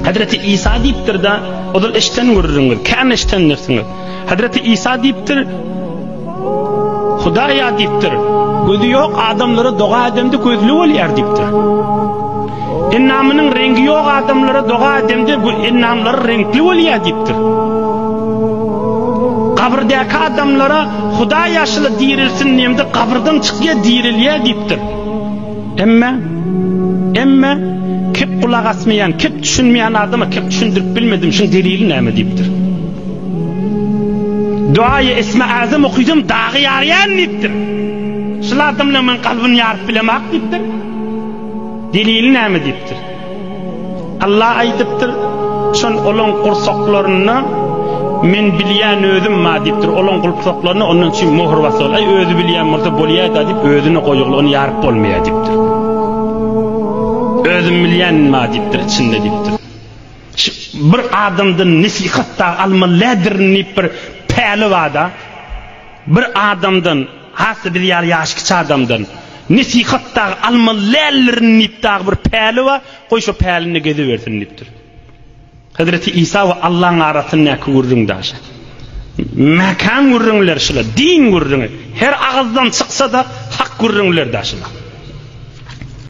Hazreti Isa diýipdir-de, ozal eşden gürrüňiz, kän eşdendirsiňiz. Hazreti Isa diýipdir, Hudaýa diýipdir, gözi ýok adamlara doga edemde gözli bolýar diýipdir. Endamynyň reňgi ýok adamlara doga edemde endamlary reňkli bolýar diýipdir. Gabyrdäki adamlara Hudaý ýaşyly dirilsin diýemde gabyrdan çykýar, dirilýär diýipdir. Emme, emme kep gulak asmaýan, kep düşünmeýän adama kep düşündirip bilmedim, şuň delili näme diýipdir. Duaýy Esme Azam okysam dagy ýarýan diýipdir. Şul adamlaň men kalbyny ýaryp bilemak diýipdir. Delili näme diýipdir. Allah aýdypdyr, şon olaň gursaklarynda men bilýän özüm ma diýipdir. Olaň gursaklarynda ondan üçin möhür basylgy. Aý özi bilýän bolsa bolýa-da diýip özüne goýugly ony ýaryp bolmaýar diýipdir. Özüm bilýän ma diýipdir içinde diýipdir. Bir adamdan nesihat dagy almaly däldirin diýip bir päli bar-da. Bir adamdan, has-da biz ýaly ýaşy kiçi adamdan, nesihat dagy almaly däldirin diýip dagy bir päli bar, goý şo pälinde gezibersin diýipdir. Hezreti Isa we Allaň arasyndaky gürrüň daşy. Mäkäm gürrüňler şular, din gürrüňi. Her agyzdan çyksa-da hak gürrüňler daşylar.